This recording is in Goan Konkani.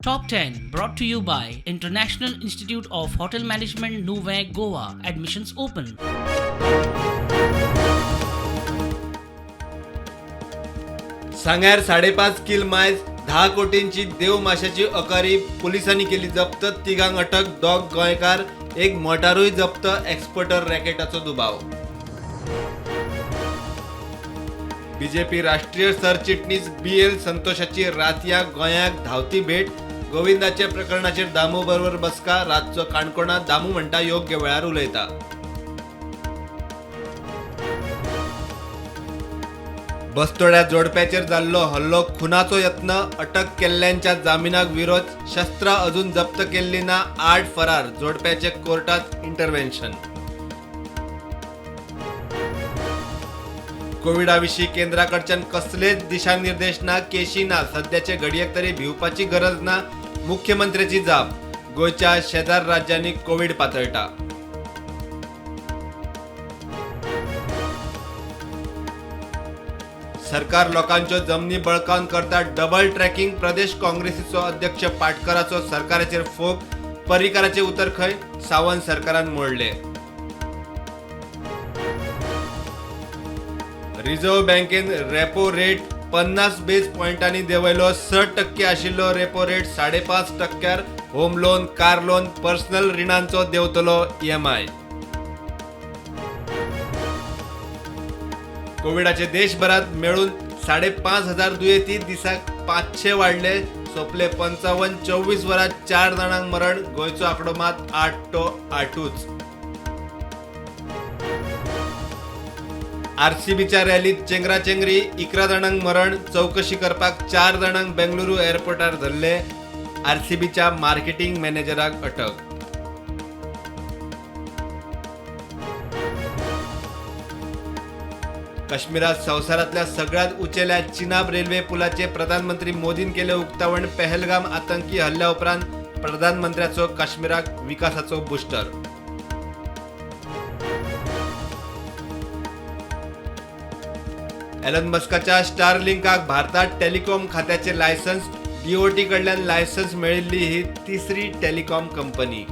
Top 10 brought to you by International Institute of Hotel Management, Nuvem, Goa. Admissions open. सांग्यार 5.5 किल मायज 10 कोटींची देव माशाची अकारी पुलिसांनी केली जप्त. तिगांक अटक, 2 गोंयकार, एक मोटारूय जप्त. एक्सपोर्टर रॅकेटाचो दुबाव. बीजेपी राष्ट्रीय सरचिटणीस BL संतोषाची रातया गोंयाक धांवती भेट. गोविंदाच्या प्रकरणाचेर दामू बरोबर बसका. रातचो काणकोणात दामू म्हणटा योग्य वेळार उलयता. बस्तोड्या जोडप्याचेर जाल्लो हल्लो खुनाचो यत्न. अटक केल्ल्यांच्या जामिनाक विरोध. शस्त्रां अजून जप्त केल्ली ना. 8 फरार. जोडप्याचे कोर्टात इंटरव्हेन्शन. कोविडा विशीं केंद्रा कडच्यान कसलेच दिशानिर्देश ना, केशी ना. सद्याचे घडयेक तरी भिवपाची गरज ना, मुख्यमंत्र्याची जाप. गोंयच्या शेजार राज्यांनी कोविड पातळटा. सरकार लोकांच्यो जमनी बळकावन करता डबल ट्रॅकिंग. प्रदेश काँग्रेसीचो अध्यक्ष पाटकराचो सरकाराचेर फोग. पर्रीकाराचें उतर खंय सावंत सरकारान मोडले. रिझर्व्ह बँकेन रेपो रेट 50 बेस पॉयंटांनी देंवयलो. 6% आशिल्लो repo rate 5.5%. Home loan, car loan, personal रिणांचो देंवतलो EMI. कोविडाचे देशभरात मेळून 5,500 दुयेंती. दिसाक 500 वाडले. सोंपले 55 24 वरां 4 जाणांक मरण. गोंयचो आंकडो मात 8 तो 8ूच. आरसीबीच्या रॅलीत चेंगराचेंगरी, 11 जाणांक मरण. चवकशी करपाक 4 जाणांक बेंगळुरू एअरपोर्टार धरले. आरसीबीच्या मार्केटिंग मॅनेजराक अटक. काश्मीरात संवसारांतल्या सगळ्यात उंचेल्या चिनाब रेल्वे पुलाचे प्रधानमंत्री मोदीन केले उक्तावण. पहलगाम आतंकी हल्ल्या उपरांत प्रधानमंत्र्याचो काश्मीराक विकासाचो बुस्टर. एलन मस्काच्या स्टारलिंकाक भारतात टेलिकॉम खात्याचे लायसन्स. DOT कडल्यान लायसन्स मेळिल्ली ही तिसरी टेलिकॉम कंपनी.